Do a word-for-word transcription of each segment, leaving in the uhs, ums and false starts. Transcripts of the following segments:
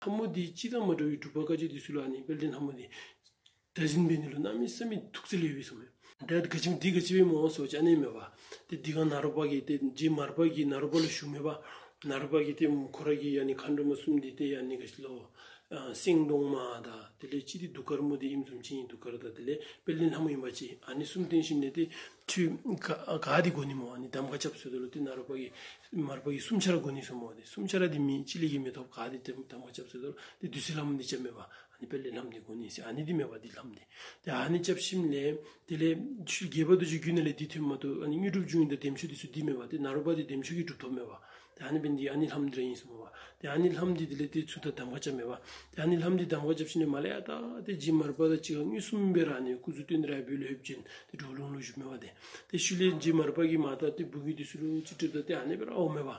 ལྷ་མོ་འདི་སྤྱི་དང་མ་འདྲ་བའི་སྒྲུབ་པ་བཀའ་བརྒྱུད་འདི་ཚོ་ལ་ནི་དཔལ་ལྡན་ལྷ་མོ་འདི་གྲྭ་བཞིན་པའི་ནི་ལུ་གནམ་མེད་ས་མེད་ཐུགས་རྩལ་ཡོད་པའི་སོ་མེད། ད་ག་ཅིག་འདི་ག་ཅི་བའི་མོ་སོ་ཅ་ནས་མེད་པ། དེ་འདི་གང་ནཱ་རོ་པ་གི་དེ་རྗེ་མར་པ་གི་ནཱ་རོ་པ་ལུ་ཞུ་མེད་པ། ནཱ་རོ་པ་གི་དེ་ཁོ་ར་གི་ཡ་ནི་མཁའ་འགྲོ་མ་གསུམ་འདི་དེ་ཡ་ནི་ག་ཅི་ལོ། སེང་གདོང་མ་དང་དེ་ལས་ཅི་དེ་གདུགས་དཀར་མོ་དེ་ཨིན་བཟུམ་ཅིག་ཨིན། གདུགས་དཀར་དང་དེ་ལས་དཔལ་ལྡན་ལྷ་མོ་ཨིན་པ་ཅིག་ཨ་ནི་གསུམ་བསྟེན་ཞིནམ་ལས་དེ་ཆུ་ག་ག་དེ་དགོ་ནི་མོ། ཨ་ནི་གདམ་ཁ་རྐྱབ་ཟེར་དོ་ལོ། དེ་ནཱ་རོ་པ་གི་མར་པ་གི་གསུམ་ཆ་ར་དགོ་ནི་སོ་མོ། དེ་གསུམ་ཆ་ར་དེ་མི་ཅི་ལས་ཀྱི་མི་ཐོབ་ག་དེ་དེ་གདམ་ཁ་རྐྱབ་ཟེར་དོ་ལོ། དེ་བདུད་རྩི་ལྷ་མོ་འདི་རྐྱབ་མེད་པ། ཨ་ནི་དཔལ་ལྡན་ལྷ་མོ་འདི་དགོ་ནི་ཟེར། ཨ་ནི་འདི་མེད་པ་འདི་ལྷ་མོ་འདི། དེ་ཨ་ནི་རྐྱབ་ཞིནམ་ལས་དེ་ལས་ཆུ་རྒྱས་པ་དུ་ཆུ་རྒྱུད་ནང་ལས་འདི་ཐོན་མ་ཐུབ། ཨ་ནི་དངོས་གྲུབ་འབྱུང་ཡི་དང་བདེ་མཆོག་འདི་ཚུ་འདི་མེད་པ། དེ་ནཱ་རོ་པ་དེ་བདེ་མཆོག་གི་གྲུབ་ཐོབ་མེད་པ། དེ་ཨ་ནི་འབད་ནི་འདི་ཨ་ནི་ལྷ་མོ་འདི་ར་ཨིན་སོ་མོ་བ། དེ་ཨ་ནི་ལྷ་མོ་འདི་དེ་ལས་དེ་ཚུ་ད་གདམ་ཁ་རྐྱབ་མེད་པ། དེ་ཨ་ནི་ལྷ་མོ་འདི་གདམ་ཁ་རྐྱབ་ཞིནམ་ལས་མ་ལས་ཡ་ད་དེ་རྗེ་མར་པ་དང་གཅིག་ཁར་མངོན་སུམ་སྦེ་ར་ཨ་ནི་སྐུ་གཟུགས་སྟོན་ཏེ་ར་བོད་ལུ་ལྷོདཔ་ཅིན་དེ་གྲོ་ལུང་ལུ་བཞུགས་མེད་པ། དེ་དེ་ཤུལ་ལས་རྗེ་མར་པ་གིས་མ་ད་དེ་བུ་གུ་འདི་ཚུ་ལུ་ཅིག་སྤྲོད་ད་དེ་ཨ་ནི་སྦེ་ར་འོང་མེད་པ།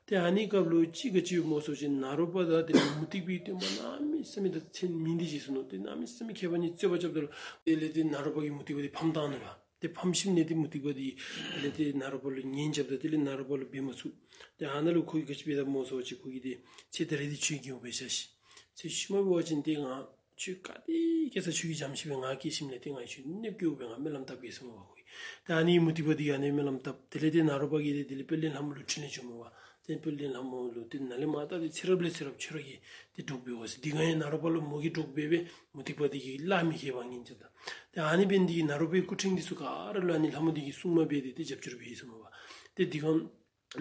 དེ་ཨ་ནི་སྐབས་ལུ་ཅིག་ག་ཅི་ཡོད་མོ་སོ་ཅིན་ནཱ་རོ་པ་དང་དེ་ལས་མུ་སྟེགས་པའི་སྟོན་པ་གནམ་མེད་ས་མེད་ད་མཚན་མིང་འདི་བཞེས་སོ་ནུག། དེ་གནམ་མེད་ས་མེད་མཁས་པ་གཉིས་རྩོད་པ་རྐྱབ་ད་ལུ་དེ་ལས་དེ་ནཱ་རོ་པ་གིས་མུ་སྟེགས་པ་དེ་ཕམ་བཏང་ནུག་པ། དེ་ཕམ་ཞིནམ་ལས་དེ་མུ་སྟེགས་པ་དེ་དེ་ལས་དེ་ནཱ་རོ་པ་ལུ་ངན་རྐྱབ་ད་དེ་ལས་ནཱ་རོ་པ་ལུ་འབད་མ་ཚུགས། དེ་ཨ་ནཱ་ལུ་ཁོ་གིས་ག་ཅི་འབད་ད་མོ་སོ་ཅིན་ཁོ་གིས་དེ་ཁྱོད་ད་རེས་དེ་ཆོས་རྒྱལ་པོ་འབད་བཞག་ཤིག། ཁྱོད་ཤུལ་མ་འབད་བ་ཅིན་དེ་ང་ཁྱོད་ག་དེ་སྐྱེ་ས་ཆོས་ཀྱི་བྱམས་ཤིག་སྦེ་ང་སྐྱེ་ཞིནམ་ལས་དེ་ང་ཁྱོད་གནོདཔ་བཀལཝ་སྦེ་ང་སྨོན་ལམ་བཏབ་གེ་ཟེར་མོ་བ་ཁོ་གིས། དེ་ཨ་ནི་མུ་སྟེགས་པ་དེ་གིས་ཨ་ནི་སྨོན་ལམ་བཏབ། དེ་ལས་དེ་ནཱ་རོ་པ་གིས་དེ་དེ་ལས་དཔལ་ལྡན་ལྷ་མོ་ལུ་འཕྲིན་ལས་བྱོན་མོ་བ། དེ་དཔལ་ལྡན་ལྷ་མོ་ལུ་དེ་ནཱ་ལས་མ་ད་དེ་ཚེ་རབས་ལས་ཚེ་རབས་ཁྱོད་ར་གིས་དེ་གྲོགས་འབད་འོང་ཟེར། དེ་གང་ཡང་ནཱ་རོ་པ་ལུ་མོ་གིས་གྲོགས་འབད་སྦེ་མུ་སྟེགས་པ་དེ་གིས་ལཱ་མི་ཁེལ་བ་ངན་རྐྱབ་ད། དེ་ཨ་ནི་འབད་ནི་དེ་གིས་ནཱ་རོ་པའི་སྐུ་ཕྲེང་འདི་ཚུ་ག་ར་ལུ་ཨ་ནི་ལྷ་མོ་དེ་གིས་སྲུང་མ་འབད་དེ་དེ་རྒྱབ་སྐྱོར་འབད་ཡི་ཟེར་མོ་བ། དེ་དེ་གང་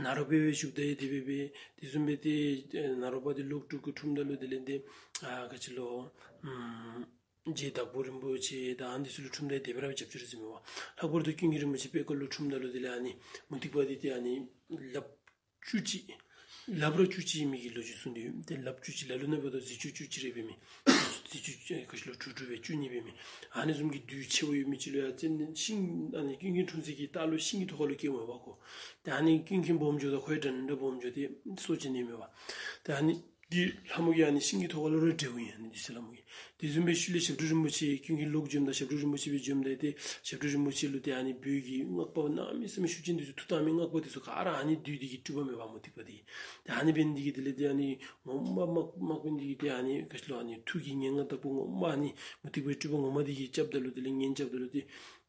ནཱ་རོ་པའི་བཞུགས་ད་ཡི་དེ་སྦེ་སྦེ་དེ་བཟུམ་སྦེ་དེ་ནཱ་རོ་པ་དེ་ལོག་སྤྲུལ་སྐུ་འཁྲུངསམ་ད་ལུ་དེ་ལས་དེ་ཨ་ག་ཅི་ལོ། ཨམ་རྗེ་དྭགས་པོ་རིན་པོ་ཆེ་དང་ཨ་ནི་ཚུ་ལུ་འཁྲུངསམ་ད་དེ་སྦེ་ར་རྒྱབ་སྐྱོར་ཟེར་མོ་བ། ལྷག་པར་དུ་ཀུན་མཁྱེན་རིན་པོ་ཆེ་དཔལ་དཀར་ལུ་འཁྲུངསམ་ད་ལུ་དེ་ལས་ཨ་ནི་མུ་སྟེགས་པ་དེ་དེ་ཨ་ནི་ལགཔ་བཅུ་གཅིག། ལགཔ་ར་བཅུ་གཅིག་ཨིན་མི་གི་ལོ་རྒྱུས་གསུངས་ཏེ་ཡོད། དེ་ལགཔ་བཅུ་གཅིག་ལ་ལུ་ན་འབདཝ་ད་མཛེས་ཆོས་བཅུ་གཅིག་ར་འབད་མི། མཛེས་ཆོས་བཅུ་གཅིག་ག་ཅི་ལོ་དྲུག་དྲུག་སྦེ་བཅུ་གཉིས་འབད་མི། ཨ་ནི་བཟུམ་གྱི་བདུད་ཆེ་བོ་ཡོད་མི་ཅིག་ལུ་ཡང་ཅིན་ཤིང་ཨ་ནི་ཀུན་མཁྱེན་འཁྲུངས་ས་གི་ལྟག་ལུ་ཤིང་གི་ཐོག་ཁ་ལུ་སྐྱེ་འོང་བ་ཁོ། དེ་ཨ་ནི་ཀུན་མཁྱེན་སྦོམ་འགྱོ་དང་ཁོའི་འདྲ་འདྲ་སྦོམ་འགྱོ་དེ་སོ་ཅི་ནི་མེད་པ། དེ་ཨ་ནི་དེ་ལྷ་མོ་གིས་ཨ་ནི་ཤིང་གི་ཐོག་ཁ་ལུ་ར་འདྲེཝ་ཨིན། ཨ་ནི་བདུད་རྩི་ལྷ་མོ་གིས། དེ་བཟུམ་སྦེ་ཤུལ་ལས་ཞབས་དྲུང་རིན་པོ་ཆེ་ཀུན་མཁྱེན་ལོག་འབྱོནམ་ད་ཞབས་དྲུང་རིན་པོ་ཆེ་སྦེ་འབྱོནམ་ད་དེ་ཞབས་དྲུང་རིན་པོ་ཆེ་ལུ་དེ་ཨ་ནི་བོད་ཀྱི་སྔགས་པ་གནམ་མེད་ས་མེད་ཤུགས་ཅན་འདི་ཚུ་མཐུ་བཏང་མི་སྔགས་པ་འདི་ཚུ་ག་ར་ཨ་ནི་བདུད་འདི་གི་སྤྲུལ་པ་མེན་པ་མུ་སྟེགས་པ་འདི་གི། དེ་ཨ་ནི་འབད་ནི་འདི་གིས་དེ་ལས་དེ་ཨ་ནི་ངོ་མ་དམག་དམག་དཔོན་འདི་གིས་དེ་ཨ་ནི་ག་ཅི་ལོ་ཨ་ནི་ཐུགས་ཀྱི་ངན་སྔགས་བདག་པོ་ངོ་མ་ཨ་ནི་མུ་སྟེགས་པའི་སྤྲུལ་པ་ངོ་མ་འདི་གིས་རྐྱབ་ད་ལུ་དེ་ལས་ངན་རྐྱབ་ད་ལུ་དེ་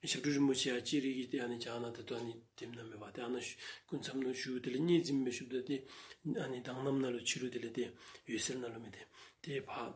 ཞབས་དྲུང་རིན་པོ་ཆེ་ཡང་ཅི་རིགས་ཀྱི་དེ་ཨ་ནི་བྱང་ན་ད་ལྟོ་ཨ་ནི་དེ་མེན་ན་མེད་པ། དེ་ཨ་ནི་སྐུ་མཚམས་ནང་བཞུགས། དེ་ལས་མཉྫིམ་སྦེ་བཞུགསཔ་ད་དེ་ཨ་ནི་དྭངས་གནམ་ནང་ལུ་ཕྱི་རུ་དེ་ལས་དེ་འོད་གསལ་ནང་ལུ་མེད་དེ། དེ་ཕར་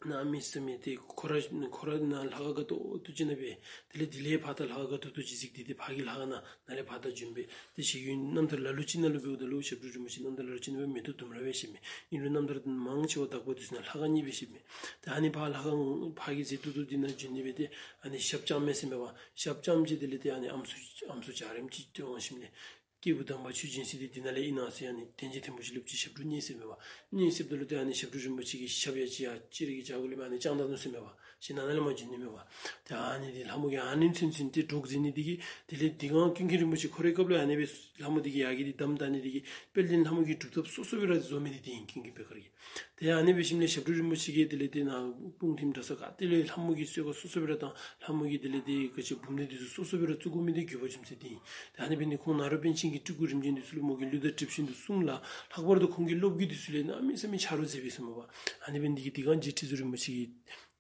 གནམ་མེད་ས་མེད་དེ་ཁོ་ར་ཁོ་ར་ནཱ་ལྷ་ཁང་དགའ་ཏོག་ཏོ་ཅིག་ནང་སྦེ། དེ་ལས་དེ་ལས་ཕར་ད་ལྷ་ཁང་དགའ་ཏོག་ཏོ་ཅིག་གཟིགས་ཏེ་དེ་ཕར་གྱི་ལྷ་ཁང་ནང་ནཱ་ལས་ཕར་ད་བྱོན་སྦེ། དེ་ཞིག་ཡུན་རྣམ་ཐར་ལ་ལུ་ཅིག་ནང་ལུ་འབདཝ་ད་ལུ་ཞབས་དྲུང་རིན་པོ་ཆེ་རྣམ་ཐར་ལ་ལུ་ཅིག་ནང་སྦེ་མེ་ཏོག་ལྡུམ་ར་སྦེ་བཞེངས་མི། ཨིན་རུང་རྣམ་ཐར་མང་ཆེ་བ་དག་པོ་དེ་ཚུ་ནང་ལྷ་ཁང་གཉིས་སྦེ་བཞེངས་མི། དེ་ཨ་ནི་ཕར་ལྷ་ཁང་ཕར་གྱི་ཟེ་ཏོག་ཏོ་དེ་ནང་བྱོན་ནི་སྦེ་དེ་ཨ་ནི་ཞབས་རྐྱངམ་མས་ཟེར་མས་པ། ཞབས་རྐྱངམ་ཅིག་དེ་ལས་དེ་ཨ་ནི་ཨམ་སྲུ་ཨམ་སྲུ་འཇའ་རིསམོ་ཅིག་སྟོན་འོང་ཞིནམ་ལས། སྐྱེས་བུ་དམ་པ་ཆོས་སྦྱིན་སྲིད་དེ་འདི་ནང་ལས་ཨིན་ན་ཟེར། ཨ་ནི་དན་རྗེ་ཐིམ་ཕུ་ཅིག་ལུ་ཅིག་ཞབས་དྲུང་བསྙེན་ཟེར་མས་པ། བསྙེན་ཟེརཝ་ད་ལུ་དེ་ཨ་ནི་ཞབས་དྲུང་རིན་པོ་ཆེ་གིས་ཞབས་ཡ་ཅིག་ཡ་ཅི་རིགས་ཀྱི་བྱ་དགོ་ལས་མ་ཨ་ནི་བཅང་ད་ནུག་ཟེར་མས་པ། ཞིནམ་ནཱ་ལས་མར་བྱོན་ནི་མས་པ། དེ་ཨ་ནི་དེ་ལྷ་མོ་གིས་ཨ་ནི་ཚུན་ཚུན་དེ་གྲོགས་མཛད་ནི་དེ་གིས་དེ་ལས་དེ་གང་ཀུན་མཁྱེན་རིན་པོ་ཆེ་ཁོ་རའི་སྐབས་ལུ་ཨ་ནི་སྦེ་ལྷ་མོ་དེ་གིས་ཡ་གི་དེ་གདམས་ད་ནི་དེ་གིས་དཔལ་ལྡན་ལྷ་མོ་གི་སྒྲུབ་ཐབས་སོ་སོ་སྦེ་ར་བཟོ་མི་དེ་དེ་ཨིན། ཀུན་མཁྱེན་པད་དཀར་གྱིས། དེ་ཨ་ནི་སྦེ་ཞིནམ་ལས་ཞབས་དྲུང་རིན་པོ་ཆེ་གིས་དེ་ལས་དེ་ནཱ་སྤུངས་ཐིམ་གྲྭ་ས་ག་ཏེ་ལས་ལྷ་མོ་གི་གསོལ་ཁ་སོ་སོ་སྦེ་ར་བཏང་། ལྷ་མོ་གིས་དེ་ལས་དེ་ག་ཅི་འབུམ་སྡེ་འདི་ཚུ་སོ་སོ་སྦེ་ར་བཙུགས་དགོ་མི་དེ་དགོས་པ་རྒྱུ་མཚན་དེ་ཨིན། དེ་ཨ་ནི་འབད་ནི་ཁོང་ནཱ་རོ་པཎ་ཆེན་གྱི་སྤྲུལ་སྐུ་རིམ་བྱོན་འདི་ཚུ་ལུ་མོ་གིས་ལུས་དང་གྲིབ་བཞིན་དུ་བསྲུང་ལ། ལྷག་པར་དུ་ཁོང་གི་སློབ་བརྒྱུད་འདི་ཚུ་ལས་གནམ་མེད་ས་མེད་ཆ་རོགས་མཛད་པས་ཟེར་མས་པ། ཨ་ནི་འབད་ནི་དེ་གིས་དེ་གང་རྗེ་ཁྲི་ཟུར་རིན་པོ་ཆེ་གིས་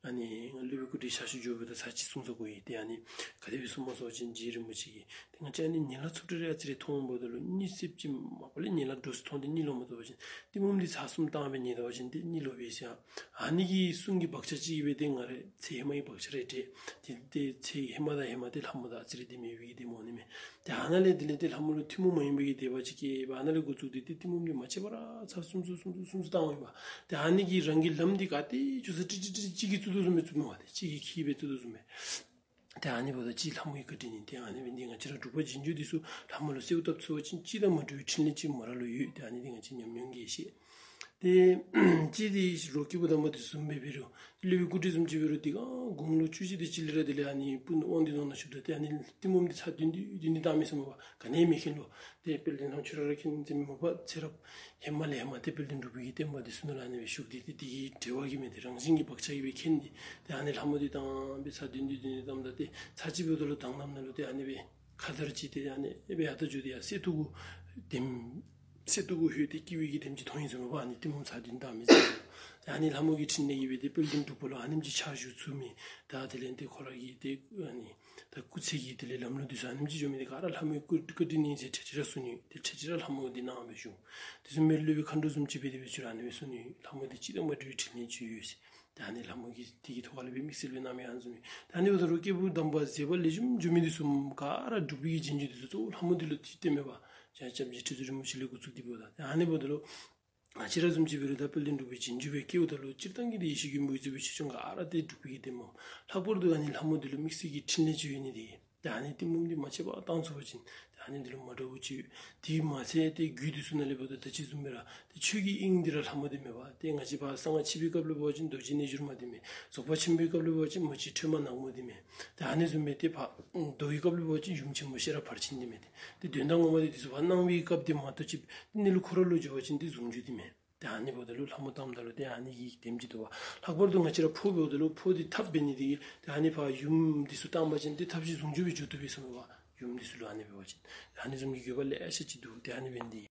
ཨ་ནི་སློབ་དཔོན་སྐུ་བགྲེས་ཞལ་བཞུགས་འབྱོར་བའི་ད་ཚར་གཅིག་གསུངས་ས་གོ་ཡི། དེ་ཨ་ནི་ག་དེ་སྦེ་གསུངས་མས་ཟེར་བ་ཅིན་རྗེ་རིན་པོ་ཆེ་གིས། དེ་ང་བཅས་ནི་ཉལ་ལ་ཚུབ་ཏོག་ཏོ་རེ་ཨ་ཙི་རེ་མཐོང་འབདཝ་ད་ལུ་གཉིད་སད་ཅིག་མ་པ་ལས་ཉལ་ལ་འདྲོག་སི་མཐོང་སྟེ་གཉིད་ལོག་མ་བཏུབ་པ་ཅིན་གཏི་མུག་འདི་ཚར་གསུམ་བཏང་སྦེ་ཉལ་ད་པ་ཅིན་དེ་གཉིད་ལོག་པས་ཟེར། ཨ་ནི་གི་གསུང་གི་བག་ཆགས་ཅིག་ཡོད་པས། དེ་ང་རའི་ཚེ་ཧེ་མ་གི་བག་ཆགས་རེ་དྲན། དེ་དེ་ཚེ་ཧེ་མ་དང་ཧེ་མ་དེ་ལྷ་མོ་དང་ཨ་ཙི་རེ་དེ་མེད་པའི་གི་དེ་མོ་ནི་མས། དེ་ཨ་ནཱ་ལས་དེ་ལས་དེ་ལྷ་མོ་ལུ་ཐུན་མོང་མ་ཡིན་པའི་གི་དད་པ་ཅིག་སྐྱེས་པ། ཨ་ནཱ་ལས་འགོ་བཙུགས་ཏེ་དེ་གཏི་མུག་འདི་མ་ཆད་པར་ཚར་གསུམ་གསུམ་གསུམ་གསུམ་གསུམ་བཏང་བ་ཡིན་པ། དེ་ཨ་ནི་གི་རང་གི་ལམ་འདི་ག་ཏེ་འགྱོ་ས་ཀྲིག་ཀྲིག་ཀྲིག་གཅིག་གིས་བཙུགས་དོ་བཟུམ་སྦེ་བཙུགས་མི་པ། དེ་གཅིག་གིས་ཁྱིད་སྦེ་བཙུགས་དོ་བཟུམ་སྦེ། དེ་ཨ་ནི་འབདཝ་ད་ཅིག་ལྷ་མོ་གི་བཀའ་དྲིན་ཨིན། དེ་ཨ་ནི་འབད་ནི་དེ་ང་བཅས་ར་འབྲུག་པ་རྗེས་འཇུག་འདི་ཚུ་ལྷ་མོ་ལུ་གསོལཝ་བཏབ་ཚུགས་པ་ཅིན་ཅི་དང་མ་འདྲ་བའི་ཕྲིན་ལས་ཅིག་མོ་ར་ལུ་ཡོད། དེ་ཨ་ནི་དེ་ང་བཅས་ཉམས་མྱོང་གིས་ཤེས། དེ་ཅིག་དེ་རོགས་སྐྱེས་བུ་དམ་པ་དེ་བཟུམ་སྦེ་འབད་རུང་སློབ་དཔོན་སྐུ་བགྲེས་བཟུམ་ཅིག་འབད་རུང་དེ་གང་དགུང་ལོ་བཅུ་བཞི་དེ་ཅིག་ལས་ར་དེ་ལས་ཨ་ནི་སྤུན་དབང་འདུས་ནང་ན་བཞུགས་ད། དེ་ཨ་ནི་གཏི་མུག་འདི་ཚར་བདུན་བདུན་བདུན་བདུན་བཏང་མི་ཟེར་མས་པ། ག་ནི་མེད་མཁན་ལོ། དེ་དཔལ་ལྡན་ལྷ་མོ་ཁྱོད་ར་ར་མཁྱེན་ཟེར་མས་པ། ཚེ་རབས་ཧེ་མ་ལས་ཧེ་མ་དེ་དཔལ་ལྡན་འབྲུག་པའི་གི་བསྟན་པ་འདི་ཚུ་ནང་ལུ་ཨ་ནི་སྦེ་བཞུགས་ཏེ་དེ་དེ་གི་འབྲེལ་བ་གིས་མས། དེ་རང་བཞིན་གྱི་བག་ཆགས་ཀྱིས་སྦེ་མཁྱེན་ཏེ། དེ་ཨ་ནི་ལྷ་མོ་འདི་བཏང་སྦེ་ཚར་བདུན་བདུན་བདུན་བདུན་བཏངམ་ད་དེ་ཚར་གཅིག་འབདཝ་ད་ལུ་དྭངས་གནམ་ནང་ལུ་དེ་ཨ་ནི་སྦེ་ཁ་དར་ཅིག་དེ་ཨ་ནི་སྦེ་ཡར་ལྟ་འགྱོ་དེ་ཡར་གསེར་ཐུར་གུ་དེམ་གསེར་ཐུར་གུ་ལྷོད་དེ་སྐྱེ་བའི་གི་དེམ་ཅིག་མཐོང་ཡི་ཟེར་མས་པ། ཨ་ནི་གཏི་མུག་ཚར་བདུན་བཏང་མི་ཟེར། ད་ཨ་ནི་ལྷ་མོ་གི་ཕྲིན་ལས་ཡིན་པས་དེ་དཔལ་ལྡན་འབྲུག་པ་ལོ་ཨ་ནེམ་གྱི་ཕྱག་ཞུ་ཚུགས་མི་ད་དེ་ལས་དེ་ཁོ་ར་གི་དེ་ཨ་ནི་ད་སྐུ་ཚེ་གི་དེ་ལས་ལམ་ལུགས་དེ་ཚོ་ཨ་ནེམ་གྱི་འཇོམས་མི་དེ་ག་ར་ལྷ་མོའི་བཀའ་བཀའ་དྲིན་ཡིན་ཟེར་ཁྲེ་ཁྲེ་ར་གསུངས་ནས་དེ་ཁྲེ་ཁྲེ་ར་ལྷ་མོ་འདི་གནང་བའི་གཞུང་། དེ་ཚོ་མི་སློབ་པའི་མཁའ་འགྲོ་བཟུམ་ཅིག་བས་དེ་བས་ཆུ་ར་ཨ་ནི་བས་གསུངས་ནས་ལྷ་མོ་འདི་ཅི་དང་མ་འདྲ་བའི་ཕྲིན་ལས་ཅིག་ཡོད་ཟེར། ད་ཨ་ནི་ལྷ་མོ་གི་དེ་གི་ཐོག་ལ་བའི་དམིགས་བསལ་བའི་རྣམ་དབྱེ་ཨ་ནི་ཚོ་ནི་ད་ཨ་ནི་འོ་ད་རུ་སྐྱེས་བུ་དམ་པ་མཛད་པ་ལེགས་ཤོམ་འཇོམས་མི་དེ་ཚོ་ག་ར་འབྲུག་པའི་གི་རྗེས་འཇུག་དེ་ཚོ་གཙོ་བོ་ལྷ་མོ་འདི་ལ་ཅི་བསྟེན་མེད་པ། ཅ་སྐྱབས་རྗེ་ཁྲི་ཟུར་རིན་པོ་ཆེ་ལས་འགོ་བཙུགས་དེ་བས་ད་ཨ་ནི་འོ་ད་རུ། ང་བཅས་ར་བཟུམ་ཅིག་བོད་རིགས་དང་དཔལ་ལྡན་འབྲུག་པའི་རྗེས་འཇུག་པའི་སྐྱེ་བོ་དག་ལུ་སྤྱིར་བཏང་གི་དེ་ཡེ་ཤེས་ཀྱི་མུ་གེ་རྩོད་པའི་ཆེ་ཆུང་ག་ར་དེ་འབྲུག་པའི་གི་གདམས་ངག་ལྷག་པར་དུ་ཨ་ནི་ལྷ་མོ་འདི་ལུ་དམིགས་བསལ་གྱི་ཕྲིན་ལས་ཅིག་ཡོད་ནི་དེ། ད་ཨ་ནི་གཏི་མུག་འདི་མ་ཆད་པ་བཏང་ཚུགས་པ་ཅིན་ད་ཨ་ནི་འདི་ལུ་མ་འདྲ་བོ་ཅིག་ཡོད། དེ་མ་ཚད་དེ་རྒྱུད་དེ་ཚུ་ན་ལས་བར་དུ་ད་ཅི་བཟུམ་མེད་ར་དེ་ཆོས་ཀྱི་དབྱིངས་འདི་ར་ལྷ་མོ་དེ་མེད་པ། དེ་ང་བཅས་ཕར་གསང་སྔགས་ཆེན་པོའི་སྐབས་ལུ་བ་ཅིན་རྡོ་རྗེ་རྣལ་འབྱོར་མ་དེ་མེད། རྫོགས་པ་ཆེན་པོའི་སྐབས་ལུ་བ་ཅིན་མ་གཅིག་ཁྲོས་མ་ནག་མོ་དེ་མེད། ད་ཨ་ནི་བཟུམ་མེད་དེ་ཕར་མདོ་ཡི་སྐབས་ལུ་བ་ཅིན་ཡུམ་ཆེན་མོ་ཤེས་རབ་ཕར་ཕྱིན་དེ་མེད། དེ་དོན་དག་ངོ་མ་དེ་དེ་ཚུ་བ་སྣང་བའི་སྐབས་དེ་མ་གཏོགས་ཅིག་དེ་གནས་ལུགས་ཁོ་ར་ལུ་འཇོག་པ་ཅིན་དེ་ཟུང་འཇུག་དེ་མེད། དེ་ཨ་ནི་བོ་ད་ལུ་ལྷ་མོ་གཏམ་ད་ལུ་དེ་ཨ་ནི་གི་དེམ་ཅིག་འདུག་བ། ལྷག་པར་དུ་ང་བཅས་ར་ཕོ་བོ་ད་ལུ་ཕོ་དེ་ཐབས་འབད་ནི་དེ་གི་དེ་ཨ་ནི་ཕར་ཡུམ་དེ་ཚུ་བཏང་པ་ཅིན་དེ་ཐབས་ཤེས་ཟུང་འཇུག་པའི་འཇུག་ཐུབ་པའི་བསམ་བ། ཡུམ་དེ་ཚུ་ལུ་ཨ་ནི་འབད་བ་ཅིན་ཨ་ནི་བཟུམ་གྱི་དགོས་པ་ལེ་ཤ་ཅིག་འདུག་དེ་ཨ་ནི་འབད་ནི་དེ།